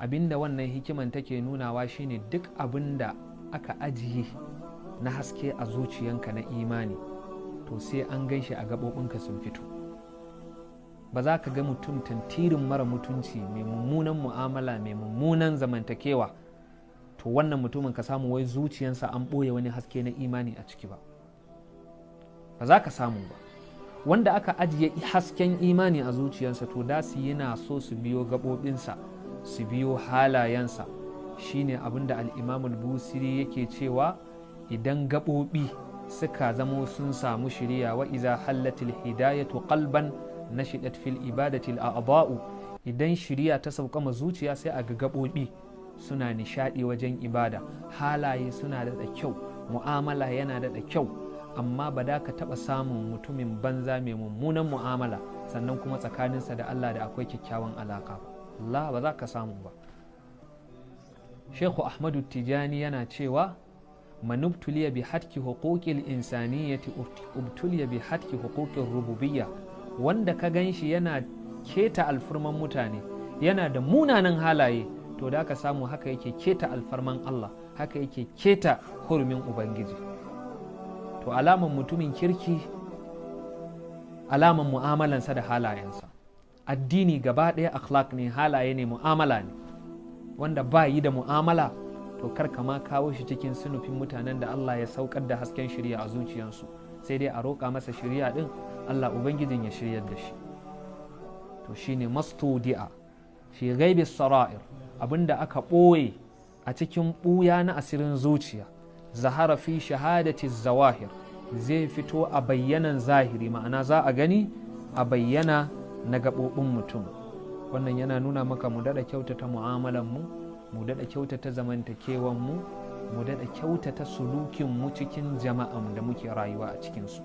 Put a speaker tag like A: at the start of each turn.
A: Abinda wannan hikiman take nunawa shine duk abinda aka ajiye na haske a zuciyanka na imani, to sai an gan shi a gaɓoɓinka sun fito. Ba za ka ga mutum tantirin mara mutunci, mai mummunan mu'amala, mai mummunan zamantakewa, to wannan mutumin ka samu wai zuciyansa an ɓoye wani haske na imani a ciki ba. Ba za ka samu ba. Wanda aka ajiye hasken imani a zuciyarsa, to da su yana so su biyo gaɓoɓinsa, su biyo halayensa. Shine abin da Al'imamul Busiri yake cewa idan gaɓoɓi suka zamo sun samu shiriya, wa iza hallatil hidayatu qalban nashidat fil ibadati al-a'dha'u. Idan shiriya ta sauka ma zuciya, sai a ga gaɓoɓi suna nishaɗi wajen ibada, halaye suna daɗa kyau, mu'amala yana daɗa kyau. Amma ba da ka taɓa samun mutumin banza mai mummunan mu'amala sannan kuma tsakaninsa da Allah da akwai kyakkyawan alaƙa ba. Allah, ba za ka samu ba. Shehu Ahmadu Tijani yana cewa, manubtuliya bi hatki huquqil insaniyati ubtuliya bi hatki huquqir rububiyya. Wanda ka gan shi yana keta alfurman mutane, yana da munanan halaye, to da ka samu haka yake keta alfarman Allah, haka yake keta hurumin Ubangiji. To alaman mutumin kirki, alaman mu'amalansa da halayensa. Addini gaba ɗaya akhlaq ne, halaye ne, mu'amala ne. Wanda ba yi da mu'amala, to kar ka ma kawo shi cikin sunufin mutanen da Allah ya saukar da hasken shirya a zuciyansu, sai dai a roƙa masa shirya ɗin, Allah Ubangijin ya shiryar da shi. To shine mastudi'a fi ghaibi sara'ir, abinda aka ɓoye a cikin ɓuya na asirin zuciya, zahara fi shahadati zawahir, zai fito a bayyanan zahiri, ma'ana za a gani a bayyana na gaɓoɓin mutum. Wannan yana nuna maka mu daɗa kyautata mu'amalanmu, mu daɗa kyautata zamantakewanmu, mu daɗa kyautata sulukinmu cikin jama'an da muke rayuwa a cikinsu.